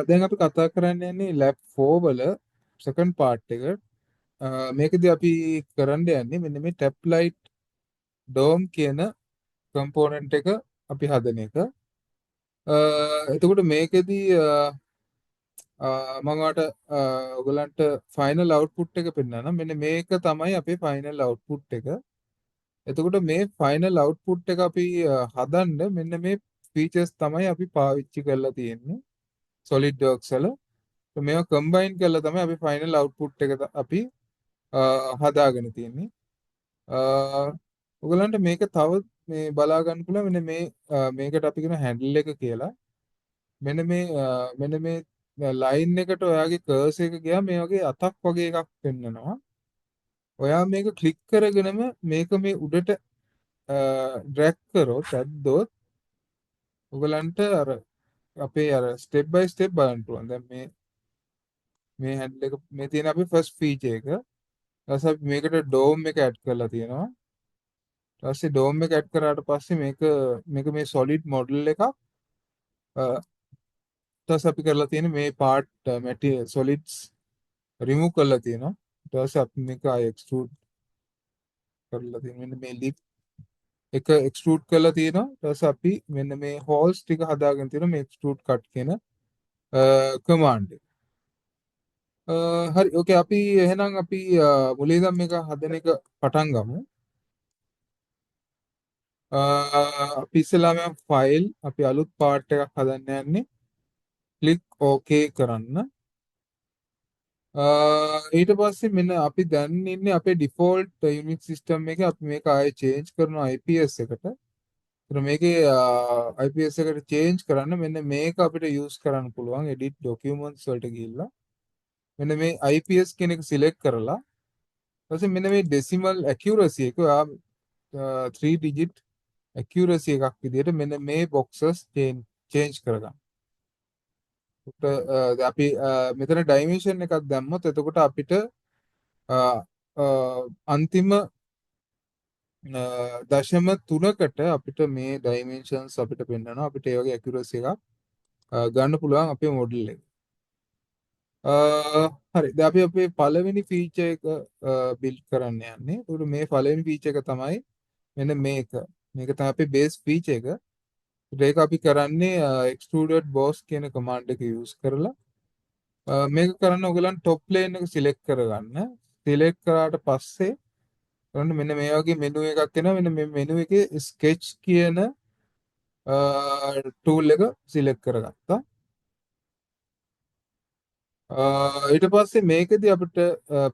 දැන් අපි කතා කරන්න යන්නේ ලැබ් 4 වල සෙකන්ඩ් පාර්ට් එක. මේකදී අපි කරන්න යන්නේ මෙන්න මේ ටැප් ලයිට් ඩෝම් කියන කම්පෝනන්ට් එක අපි හදන එක. එතකොට මේකෙදී මම ඔයාලට ඔයගලන්ට ෆයිනල් අවුට්පුට් එක පෙන්නන්නම්. මෙන්න මේක තමයි අපේ ෆයිනල් අවුට්පුට් එක. එතකොට මේ ෆයිනල් අවුට්පුට් එක අපි හදන්න මෙන්න මේ ෆීචර්ස් තමයි අපි පාවිච්චි කරලා තියෙන්නේ SolidWorks වල. මේවා කම්බයින් කරලා තමයි අපි ෆයිනල් අවුට්පුට් එක අපි හදාගෙන තියෙන්නේ. ඔයගලන්ට මේක තව මේ බලා ගන්න පුළුවන්. මෙන්න මේ මේකට අපි කියන හැන්ඩල් එක කියලා. මෙන්න මේ ලයින් එකට ඔයාගේ කර්සර් එක ගියා මේ වගේ අතක් වගේ එකක් පෙන්නනවා. ඔයා මේක ක්ලික් කරගෙනම මේක මේ උඩට ඩ්‍රැග් කරොත්, ඇද්දොත්, ඔයගලන්ට අර අපේ අර ස්ටෙප් බයි ස්ටෙප් බලන්න පුළුවන්. දැන් මේ මේ හැන්ඩල් එක මේ තියෙන අපේ ෆස්ට් ෆීචර් එක. ඊට පස්සේ අපි මේකට ඩෝම් එක ඇඩ් කරලා තියෙනවා. ඊට පස්සේ ඩෝම් එක ඇඩ් කරාට පස්සේ මේක මේක මේ සොලිඩ් මොඩල් එකක්. ඊට පස්සේ අපි කරලා තියෙන මේ පාර්ට් මැටීරියල් සොලිඩ්ස් රිමූව් කරලා තියෙනවා. ඊට පස්සේ අපි මේක ආයෙ එක්ස්ට්‍රූඩ් කරලා තියෙනවා. මෙන්න මේ ලිප් එක එක්ස්ට්‍රූඩ් කරලා තියෙනවා. ඊට පස්සේ අපි මෙන්න මේ හෝල්ස් ටික හදාගෙන තියෙනවා මේ එක්ස්ට්‍රූඩ් කට් කියන කමාන්ඩ් එක. හරි, ඕකේ. අපි එහෙනම් අපි මුලින් ඉඳන් මේක හදන එක පටන් ගමු. අපි ඉස්සෙල්ලාම ෆයිල්, අපි අලුත් පාර්ට් එකක් හදන්න යන්නේ. ක්ලික් OK කරන්න. ඊට පස්සේ මෙන්න අපි දැන් ඉන්නේ අපේ ඩිෆෝල්ට් යුනිට් සිස්ටම් එකේ. අපි මේක ආයේ චේන්ජ් කරනවා IPS එකට. ඒතර මේකේ IPS එකට චේන්ජ් කරන්න මෙන්න මේක අපිට යූස් කරන්න පුළුවන්. එඩිට් ඩොකියුමන්ට්ස් වලට ගිහිල්ලා මෙන්න මේ IPS කියන එක සිලෙක්ට් කරලා, ඊට පස්සේ මෙන්න මේ ඩෙසිමල් ඇකියුරසි එක ඔයා 3 ඩිජිට් ඇකියුරසි එකක් විදිහට මෙන්න මේ බොක්සස් චේන්ජ් කරගන්න. එතකොට අපි මෙතන ඩයිමන්ෂන් එකක් දැම්මොත් එතකොට අපිට අන්තිම දශම තුනකට අපිට මේ ඩයිමන්ෂන්ස් අපිට පෙන්නනවා. අපිට ඒ වගේ ඇකියුරසි එකක් ගන්න පුළුවන් අපේ මොඩල් එක. හරි, දැන් අපි අපේ පළවෙනි ෆීචර් එක බිල්ඩ් කරන්න යන්නේ. එතකොට මේ පළවෙනි ෆීචර් එක තමයි මෙන්න මේක. මේක තමයි අපේ බේස් ෆීචර් එක. ඒක අපි කරන්නේ extruded boss කියන කමාන්ඩ් එක යූස් කරලා. මේක කරන්න ඔයගලන් টොප් ප්ලේන් එක සිලෙක්ට් කරගන්න. සිලෙක්ට් කරාට පස්සේ ඔන්න මෙන්න මේ වගේ මෙනු එකක් එනවා. මෙන්න මේ මෙනු එකේ ස්කෙච් කියන ටූල් එක සිලෙක්ට් කරගත්තා. ඊට පස්සේ මේකෙදි අපිට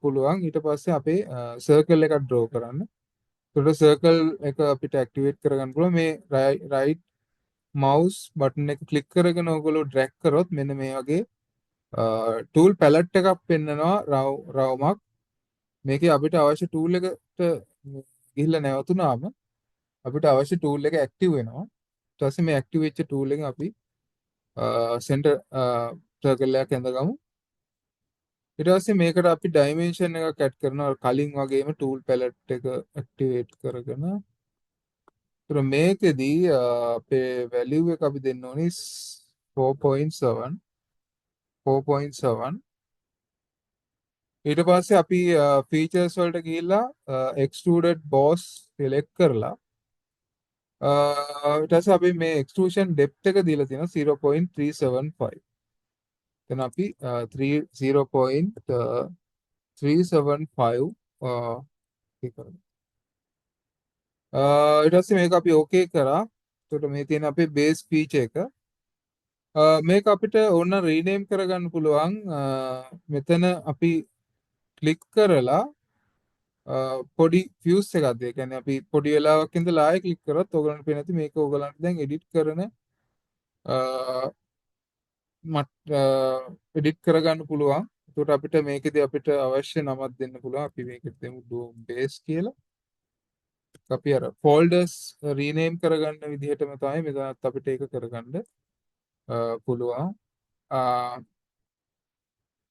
පුළුවන් ඊට පස්සේ අපේ සර්කල් එකක් ඩ්‍රෝ කරන්න. එතකොට සර්කල් එක අපිට ඇක්ටිවේට් කරගන්න පුළුවන් මේ රයිට් මවුස් බටන් එක ක්ලික් කරගෙන ඔයගොල්ලෝ ඩ්‍රැග් කරොත් මෙන්න මේ වගේ ටූල් පැලට් එකක් පෙන්නනවා රවුමක්. මේකේ අපිට අවශ්‍ය ටූල් එකට ගිහිල්ලා නැවතුනාම අපිට අවශ්‍ය ටූල් එක ඇක්ටිව් වෙනවා. ඊට පස්සේ මේ ඇක්ටිව් වෙච්ච ටූල් එකෙන් අපි සෙන්ටර් සර්කල් එකක් ඇඳගමු. ඊට පස්සේ මේකට අපි ඩයිමන්ෂන් එකක් ඇඩ් කරනවා කලින් වගේම ටූල් පැලට් එක ඇක්ටිවේට් කරගෙන. ඒතර මේකෙදී අපේ වැලියු එක අපි දෙන්න ඕනි 4.7 4.7. ඊට පස්සේ අපි ෆීචර්ස් වලට ගිහිල්ලා එක්ස්ට්‍රූඩඩ් බොස් සිලෙක්ට් කරලා, ඊට පස්සේ අපි මේ එක්ස්ට්‍රූෂන් ඩෙප්ත් එක දීලා තියෙනවා 0.375. එතන අපි 0.375 ඒ කරමු. ඊට පස්සේ මේක අපි ඕකේ කරා. එතකොට මේ තියෙන අපේ බේස් ෆීචර් එක. මේක අපිට ඕන රීනේම් කරගන්න පුළුවන්. මෙතන අපි ක්ලික් කරලා පොඩි ෆියුස් එකක් දෙයි. ඒ කියන්නේ අපි පොඩි වෙලාවක් ඉඳලා ආයෙ ක්ලික් කරොත් ඔයගලන්ට පේන ඇති මේක ඔයගලන්ට දැන් එඩිට් කරන මට එඩිට් කරගන්න පුළුවන්. එතකොට අපිට මේකෙදි අපිට අවශ්‍ය නමක් දෙන්න පුළුවන්. අපි මේකට දෙමු ඩෝම් බේස් කියලා. අපි අර ෆෝල්ඩර්ස් රීනේම් කරගන්න විදිහටම තමයි මෙතනත් අපිට ඒක කරගන්න පුළුවන්.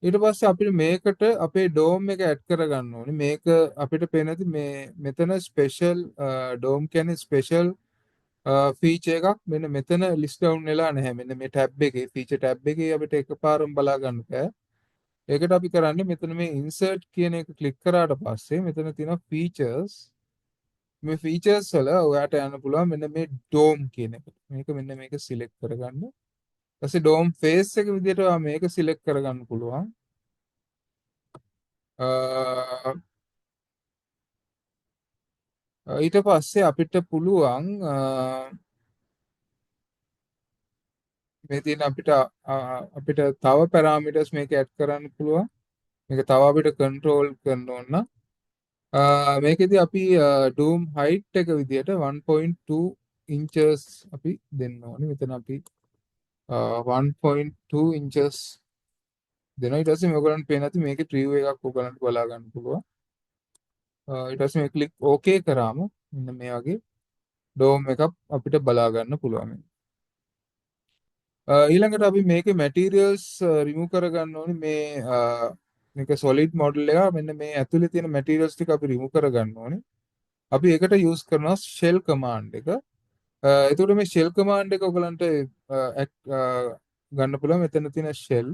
ඊට පස්සේ අපිට මේකට අපේ ඩෝම් එක ඇඩ් කරගන්න ඕනේ. මේක අපිට පේන ඇති මේ මෙතන ස්පෙෂල් ඩෝම් කියන්නේ ස්පෙෂල් ෆීචර් එකක් මෙන්න මෙතන ලිස්ට් ඩවුන් වෙලා නැහැ. මෙන්න මේ ටැබ් එකේ ෆීචර් ටැබ් එකේ අපිට එකපාරම බලා ගන්න බෑ. ඒකට අපි කරන්නේ මෙතන මේ ඉන්සර්ට් කියන එක ක්ලික් කරාට පස්සේ මෙතන තියෙනවා ෆීචර්ස්. මේ ෆීචර්ස් වල ඔයාට යන්න පුළුවන් මෙන්න මේ ඩෝම් කියන එක. මේක මෙන්න මේක සිලෙක්ට් කරගන්න. ඊට පස්සේ ඩෝම් ෆේස් එක විදිහට ඔයා මේක සිලෙක්ට් කරගන්න පුළුවන්. ඊට පස්සේ අපිට පුළුවන් මේ තියෙන අපිට අපිට තව පැරාමීටර්ස් මේක ඇඩ් කරන්න පුළුවන්. මේක තව අපිට කන්ට්‍රෝල් කරන්න ඕන නම් මේකෙදි අපි ඩෝම් හයිට් එක විදිහට 1.2 ඉන්චස් අපි දෙන්න ඕනේ. මෙතන අපි 1.2 ඉන්චස් දෙනවා. ඊට පස්සේ මේගොල්ලන්ට පේන ඇති මේකේ ප්‍රිව්‍යු එකක් ඔයගොල්ලන්ට බලා ගන්න පුළුවන්. ඊට පස්සේ මේ ක්ලික් ඕකේ කරාම මෙන්න මේ වගේ ඩෝම් එකක් අපිට බලා ගන්න පුළුවන්. ඊළඟට අපි මේකේ මැටීරියල්ස් රිමූව් කරගන්න ඕනේ. මේක සොලිඩ් මොඩල් එක. මෙන්න මේ ඇතුලේ තියෙන මැටීරියල්ස් ටික අපි රිමූව් කරගන්න ඕනේ. අපි ඒකට යූස් කරනවා ෂෙල් කමාන්ඩ් එක. එතකොට මේ ෂෙල් කමාන්ඩ් එක ඔයගලන්ට ගන්න පුළුවන්. මෙතන තියෙන ෂෙල්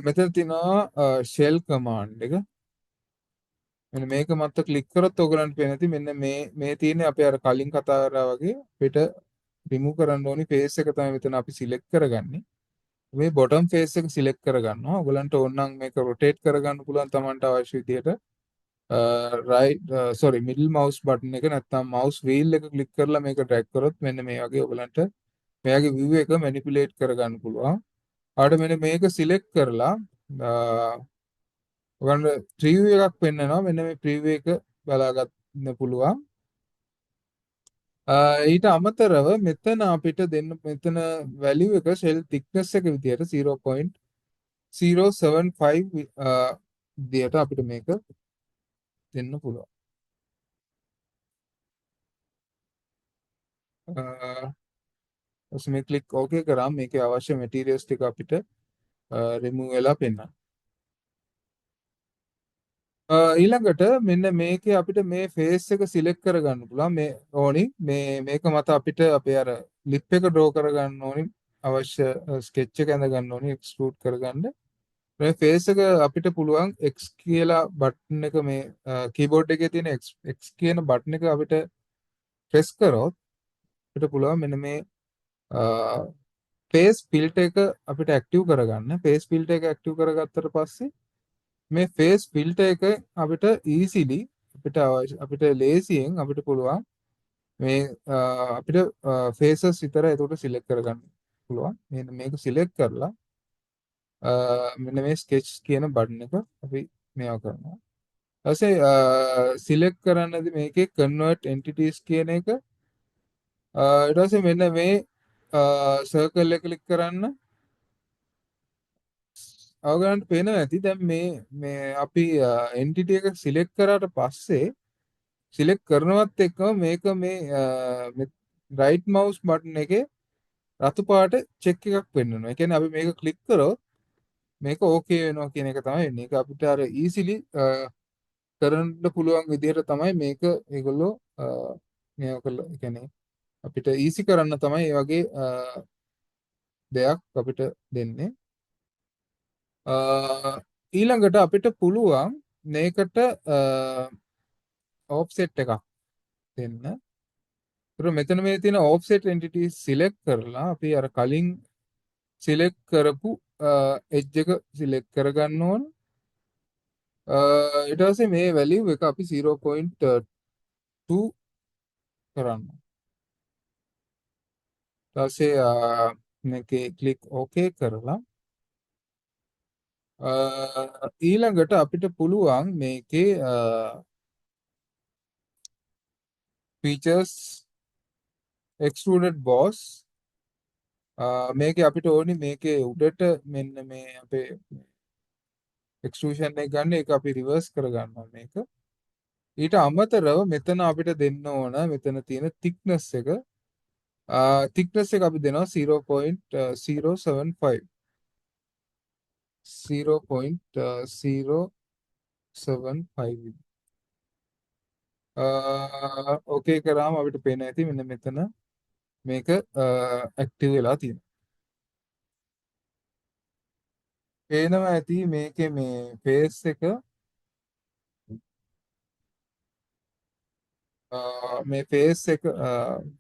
මෙතන තියෙනවා ෂෙල් කමාන්ඩ් එක. මෙන්න මේක මත ක්ලික් කරොත් ඔයගලන්ට පේන ඇති මෙන්න මේ තියෙන්නේ අපි අර කලින් කතා කරා වගේ අපිට රිමූව් කරන්න ඕනි ෆේස් එක තමයි මෙතන අපි සිලෙක්ට් කරගන්නේ. මේ බොටම් ෆේස් එක සිලෙක්ට් කරගන්නවා. ඔයගලන්ට ඕන නම් මේක රොටේට් කරගන්න පුළුවන් Tamanට අවශ්‍ය විදිහට. මිඩල් මවුස් බටන් එක නැත්නම් මවුස් වීල් එක ක්ලික් කරලා මේක ඩ්‍රැග් කරොත් මෙන්න මේ වගේ ඔයගලන්ට මෙයාගේ view එක මැනිපියුලේට් කරගන්න පුළුවන්. ආට මෙන්න මේක සිලෙක්ට් කරලා ඔයගලන්ට ප්‍රිවිව් එකක් පෙන්නනවා. මෙන්න මේ ප්‍රිවිව් එක බලා ගන්න පුළුවන්. ඊට අමතරව මෙතන අපිට දෙන්න මෙතන වැලියු එක ෂෙල් තික්නස් එක විදියට 0.075 විදියට අපිට මේක දෙන්න පුළුවන්. ඊට මේ ක්ලික් ඕකේ කරාම මේකේ අවශ්‍ය මැටීරියල්ස් ටික අපිට රිමූව් වෙලා පෙන්නනවා. ඊළඟට මෙන්න මේකේ අපිට මේ ෆේස් එක සිලෙක්ට් කරගන්න පුළුවන්. මේ ඕනි මේක මත අපිට අපේ අර ලිප් එක ඩ්‍රෝ කරගන්න ඕනි, අවශ්‍ය ස්කෙච් එක ඇඳ ගන්න ඕනි, එක්ස්ට්‍රූඩ් කරගන්න. මේ ෆේස් එක අපිට පුළුවන් X කියලා බටන් එක මේ කීබෝඩ් එකේ තියෙන X කියන බටන් එක අපිට ප්‍රෙස් කරොත් අපිට පුළුවන් මෙන්න මේ ෆේස් ෆිල්ටර් එක අපිට ඇක්ටිව් කරගන්න. ෆේස් ෆිල්ටර් එක ඇක්ටිව් කරගත්තට පස්සේ මේ ෆේස් ෆිල්ටර් එක අපිට ඊසිලි අපිට අවශ්‍ය, අපිට ලේසියෙන් අපිට පුළුවන් මේ අපිට ෆේසස් විතර එතකොට සිලෙක්ට් කරගන්න පුළුවන්. මෙන්න මේක සිලෙක්ට් කරලා මෙන්න මේ ස්කෙච් කියන බටන් එක අපි මේවා කරනවා. ඊට පස්සේ සිලෙක්ට් කරන්නදී මේකේ කන්වර්ට් එන්ටිටීස් කියන එක, ඊට පස්සේ මෙන්න මේ සර්කල් එක ක්ලික් කරන්න. ඔයගලන්ට පේනවා ඇති දැන් මේ අපි එන්ටිටි එක සිලෙක්ට් කරාට පස්සේ සිලෙක්ට් කරනවත් එක්කම මේක මේ රයිට් මවුස් බටන් එකේ රතු පාට චෙක් එකක් පෙන්වනවා. ඒ කියන්නේ අපි මේක ක්ලික් කරොත් මේක ඕකේ වෙනවා කියන එක තමයි වෙන්නේ. ඒක අපිට අර ඊසිලි කරන්න පුළුවන් විදිහට තමයි මේක ඒගොල්ලෝ මේව කළා. ඒ කියන්නේ අපිට ඊසි කරන්න තමයි මේ වගේ දෙයක් අපිට දෙන්නේ. ඊළඟට අපිට පුළුවන් මේකට ඔෆ්සෙට් එකක් දෙන්න. ඒතර මෙතන මේ තියෙන ඔෆ්සෙට් එන්ටිටි සිලෙක්ට් කරලා අපි අර කලින් සිලෙක්ට් කරපු එජ් එක සිලෙක්ට් කරගන්න ඕන. ඊට පස්සේ මේ වැලියු එක අපි 0.2 කරන්න. ඊට පස්සේ මේකේ ක්ලික් ඕකේ කරලා ඊළඟට අපිට පුළුවන් මේකේ ෆීචර්ස් එක්ස්ට්‍රූඩඩ් බොස් මේකේ අපිට ඕනි මේකේ උඩට මෙන්න මේ අපේ එක්ස්ට්‍රූෂන් එක ගන්න, ඒක අපි රිවර්ස් කරගන්නවා මේක. ඊට අමතරව මෙතන අපිට දෙන්න ඕන මෙතන තියෙන තික්නස් එක Thickness එක අපි දෙනවා 0.075. 0.075. ඕකේ කරාම අපිට පේන ඇති මෙන්න මෙතන මේක ඇක්ටිව් වෙලා තියෙනවා. පේනවා ඇති මේකේ මේ ෆේස් එක මේ ෆේස් එක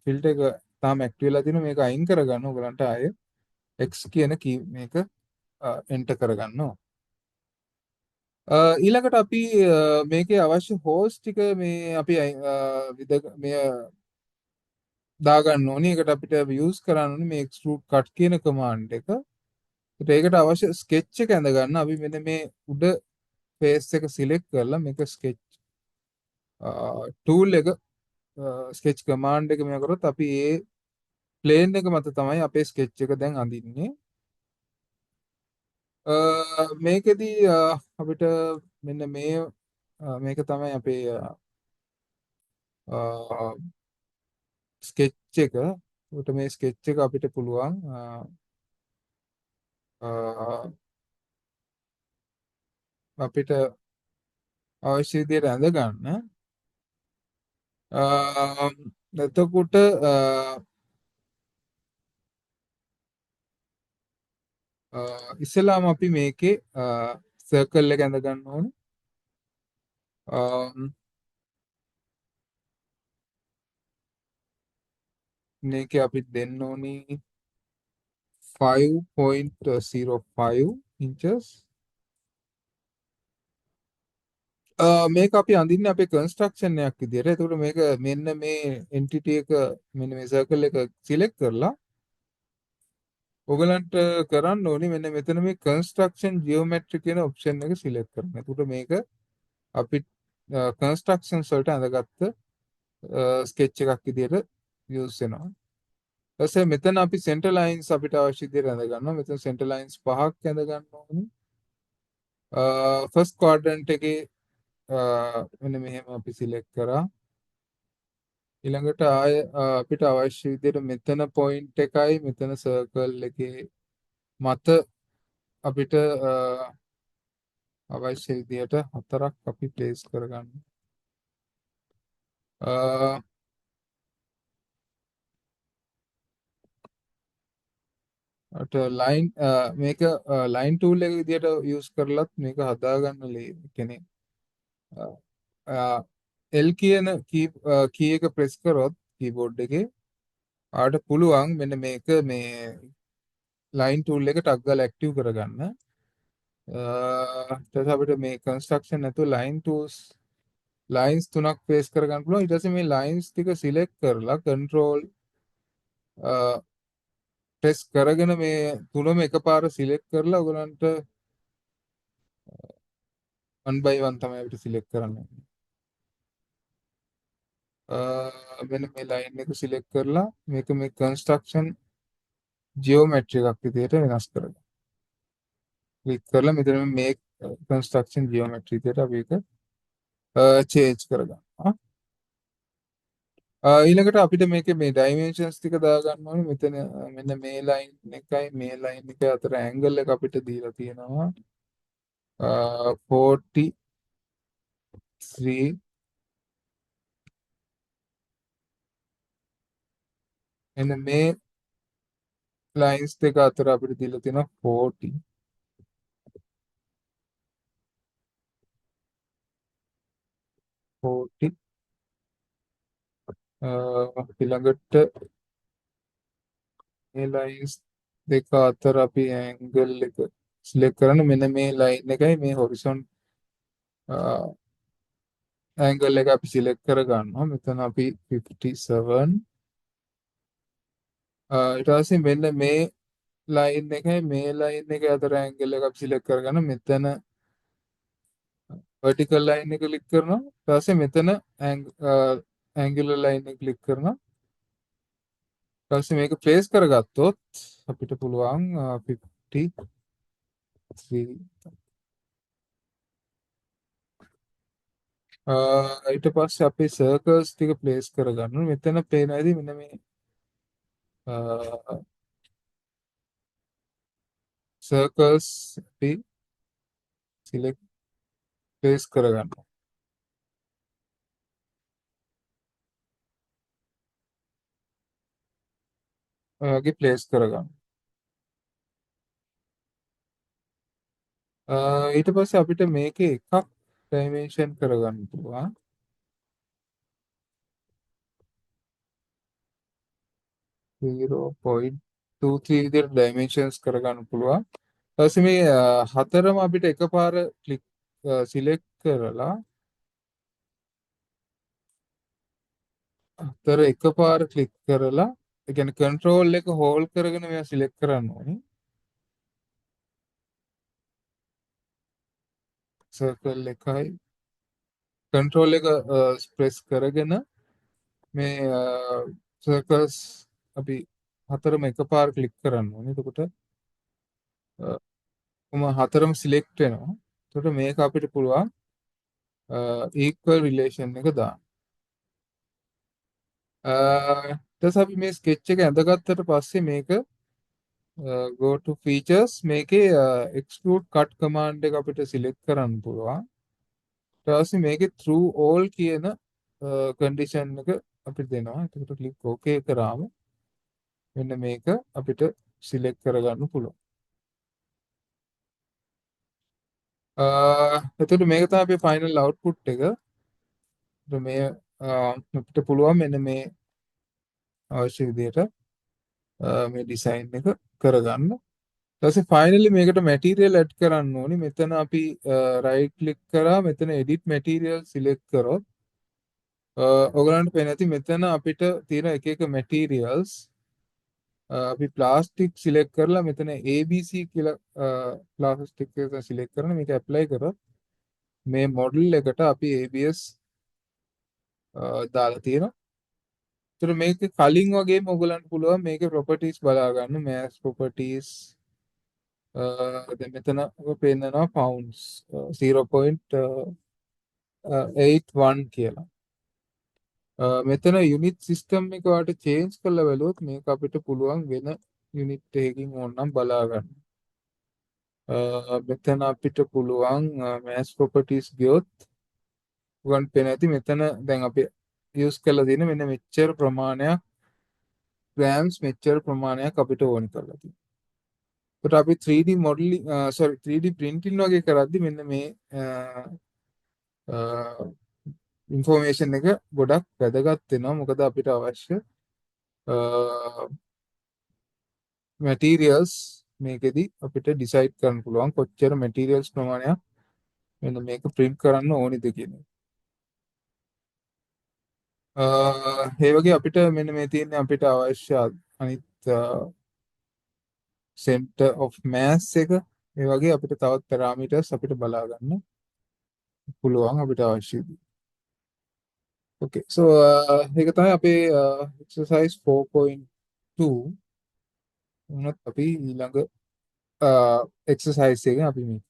ෆිල්ටර් එක තාම ඇක්ටිව් වෙලා තියෙනවා. මේක අයින් කරගන්න ඔයගලන්ට ආයේ X කියන කී මේක එන්ටර් කරගන්න ඕන. ඊළඟට අපි මේකේ අවශ්‍ය හෝල්ස් ටික මේ අපි මේ දාගන්න ඕනි. ඒකට අපිට යූස් කරන්න ඕනි මේ එක්ස්ට්‍රූඩ් කට් කියන කමාන්ඩ් එක. ඒකට අවශ්‍ය ස්කෙච් එක ඇඳ ගන්න අපි මෙන්න මේ උඩ ෆේස් එක සිලෙක්ට් කරලා මේක ස්කෙච් ටූල් එක ස්කෙච් කමාන්ඩ් එක මෙයා කරොත් අපි ඒ ප්ලේන් එක මත තමයි අපේ ස්කෙච් එක දැන් අඳින්නේ. මේකෙදී අපිට මෙන්න මේක තමයි අපේ ස්කෙච් එක. ඒකට මේ ස්කෙච් එක අපිට පුළුවන් අපිට අවශ්‍ය විදියට ඇඳ ගන්න. එතකොට ඉස්සෙල්ලාම අපි මේකේ සර්කල් එක ඇඳ ගන්න ඕනේ. මේකේ අපි දෙන්න ඕනි 5.05 inches. මේක අපි අඳින්නේ අපේ කන්ස්ට්‍රක්ෂන් එකක් විදියට. එතකොට මේක මෙන්න මේ එන්ටිටි එක මෙන්න මේ සර්කල් එක සිලෙක්ට් කරලා ඔයගලන්ට කරන්න ඕනි මෙන්න මෙතන මේ කන්ස්ට්‍රක්ෂන් ජියෝමෙට්‍රි කියන ඔප්ෂන් එක සිලෙක්ට් කරන්න. එතකොට මේක අපි කන්ස්ට්‍රක්ෂන්ස් වලට ඇඳගත්ත ස්කෙච් එකක් විදියට යූස් වෙනවා. ඊට පස්සේ මෙතන අපි සෙන්ටර් ලයින්ස් අපිට අවශ්‍ය විදියට ඇඳ ගන්නවා. මෙතන සෙන්ටර් ලයින්ස් පහක් ඇඳ ගන්න ඕනි. ෆස්ට් ක්වාඩ්‍රන්ට් එකේ මෙන්න මෙහෙම අපි සිලෙක්ට් කරා. ඊළඟට ආය අපිට අවශ්‍ය විදියට මෙතන පොයින්ට් එකයි මෙතන සර්කල් එකේ මත අපිට අවශ්‍ය විදියට හතරක් අපි ප්ලේස් කරගන්න. අට ලයින් මේක ලයින් ටූල් එක විදියට යූස් කරලත් මේක හදාගන්න කියන්නේ L කියන කී එක ප්‍රෙස් කරොත් කීබෝඩ් එකේ ආට පුළුවන් මෙන්න මේක මේ ලයින් ටූල් එක ටක් ගාලා ඇක්ටිව් කරගන්න. ඊට පස්සේ අපිට මේ කන්ස්ට්‍රක්ෂන් නැතුව ලයින් ටූල්ස් ලයින්ස් තුනක් ප්ලේස් කරගන්න පුළුවන්. ඊට පස්සේ මේ ලයින්ස් ටික සිලෙක්ට් කරලා කන්ට්‍රෝල් ප්‍රෙස් කරගෙන මේ තුනම එකපාර සිලෙක්ට් කරලා ඔයගලන්ට 1 by 1 තමයි අපිට සිලෙක්ට් කරන්න ඕනේ. මෙන්න මේ ලයින් එක සිලෙක්ට් කරලා මේක මේ කන්ස්ට්‍රක්ෂන් ජියෝමෙට්‍රි එකක් විදියට වෙනස් කරගන්න. ක්ලික් කරලා මෙතන මේ කන්ස්ට්‍රක්ෂන් ජියෝමෙට්‍රි විදියට අපි ඒක චේන්ජ් කරගන්නවා. ඊළඟට අපිට මේකේ මේ ඩයිමන්ෂන්ස් ටික දාගන්න ඕනේ. මෙතන මෙන්න මේ ලයින් එකයි මේ ලයින් එකයි අතර ඇන්ගල් එක අපිට දීලා තියෙනවා. 43 මෙන්න මේ ලයින්ස් දෙක අතර අපිට දීලා තියෙනවා 40. 40. ඊළඟට මේ ලයින්ස් දෙක අතර අපි ඇන්ගල් එක සිලෙක්ට් කරන මෙන්න මේ ලයින් එකයි මේ හොරිසොන් ඇන්ගල් එක අපි සිලෙක්ට් කරගන්නවා. මෙතන අපි 57. ඊට පස්සේ මෙන්න මේ ලයින් එකයි මේ ලයින් එක අතර ඇන්ගල් එක අපි සිලෙක්ට් කරගන්න. මෙතන වර්ටිකල් ලයින් එක ක්ලික් කරනවා. ඊට පස්සේ මෙතන ඇන්ගුලර් ලයින් එක ක්ලික් කරනවා. ඊට පස්සේ මේක ප්ලේස් කරගත්තොත් අපිට පුළුවන් 53. ඊට පස්සේ අපේ සර්කල්ස් ටික ප්ලේස් කරගන්න ඕනේ. මෙතන පේන ඇති මෙන්න මේ සර්කල්ස් අපි සිලෙක්ට් ප්ලේස් කරගන්නවා. ඔය වගේ ප්ලේස් කරගන්න. ඊට පස්සේ අපිට මේකේ එකක් ඩයිමන්ෂන් කරගන්න පුළුවන්. 0.23 විදිහට ඩයිමන්ෂන්ස් කරගන්න පුළුවන්. ඊට පස්සේ මේ හතරම අපිට එකපාර ක්ලික් සිලෙක්ට් කරලා හතර එකපාර ක්ලික් කරලා, ඒ කියන්නේ කන්ට්‍රෝල් එක හෝල්ඩ් කරගෙන මේවා සිලෙක්ට් කරන්න ඕනේ. සර්කල් එකයි කන්ට්‍රෝල් එක ප්‍රෙස් කරගෙන මේ සර්කල්ස් අපි හතරම එකපාර ක්ලික් කරන්න ඕනේ. එතකොට කොහොම හතරම සිලෙක්ට් වෙනවා. එතකොට මේක අපිට පුළුවන් ඉක්වල් රිලේෂන් එක දාන්න. ඊට පස්සේ අපි මේ ස්කෙච් එක ඇඳගත්තට පස්සේ මේක go to features මේකේ extrude cut command එක අපිට සිලෙක්ට් කරන්න පුළුවන්. ඊට පස්සේ මේකේ through all කියන condition එක අපිට දෙනවා. එතකොට ක්ලික් OK කරාම මෙන්න මේක අපිට සිලෙක්ට් කරගන්න පුළුවන්. එතකොට මේක තමයි අපේ ෆයිනල් අවුට්පුට් එක. එතකොට මේ අපිට පුළුවන් මෙන්න මේ අවශ්‍ය විදිහට මේ ඩිසයින් එක කරගන්න. ඊට පස්සේ ෆයිනලි මේකට මැටීරියල් ඇඩ් කරන්න ඕනි. මෙතන අපි රයිට් ක්ලික් කරා මෙතන එඩිට් මැටීරියල් සිලෙක්ට් කරොත් ඔයගලන්ට පේන ඇති මෙතන අපිට තියෙන එක එක මැටීරියල්ස් අපි ප්ලාස්ටික් සිලෙක්ට් කරලා මෙතන ABC කියලා ප්ලාස්ටික් එක සිලෙක්ට් කරන මේක ඇප්ලයි කරොත් මේ මොඩල් එකට අපි ABS දාලා තියෙනවා. ඒතර මේක කලින් වගේම ඔයගලන්ට පුළුවන් මේකේ ප්‍රොපර්ටිස් බලා ගන්න, මෑස් ප්‍රොපර්ටිස් දැන් මෙතන ඔය පෙන්නනවා පවුන්ඩ්ස් 0.81 කියලා. මෙතන යුනිට් සිස්ටම් එක ඔයාලට චේන්ජ් කරලා බැලුවොත් මේක අපිට පුළුවන් වෙන යුනිට් එකකින් ඕනනම් බලා ගන්න. මෙතන අපිට පුළුවන් මෑස් ප්‍රොපර්ටිස් ගියොත් ඔයගොල්ලන්ට පේන ඇති මෙතන දැන් අපි යූස් කරලා තියෙන මෙන්න මෙච්චර ප්‍රමාණයක් ග්‍රෑම්ස් මෙච්චර ප්‍රමාණයක් අපිට ඕනි කරලා තියෙනවා. ඒකට අපි 3D modelling, sorry 3D printing වගේ කරද්දි මෙන්න මේ ඉන්ෆෝමේෂන් එක ගොඩක් වැදගත් වෙනවා. මොකද අපිට අවශ්‍ය මැටීරියල්ස් මේකෙදි අපිට ඩිසයිඩ් කරන්න පුළුවන් කොච්චර මැටීරියල්ස් ප්‍රමාණයක් මෙන්න මේක ප්‍රින්ට් කරන්න ඕනිද කියන එක. ඒ වගේ අපිට මෙන්න මේ තියෙන්නේ අපිට අවශ්‍ය අනිත් සෙන්ටර් ඔෆ් මෑස් එක. ඒ වගේ අපිට තවත් පැරාමීටර්ස් අපිට බලා ගන්න පුළුවන් අපිට අවශ්‍ය විදිහට. Okay, so ඒක තමයි අපේ exercise 4.2. වුණත් අපි ඊළඟ exercise එකෙන් අපි මේ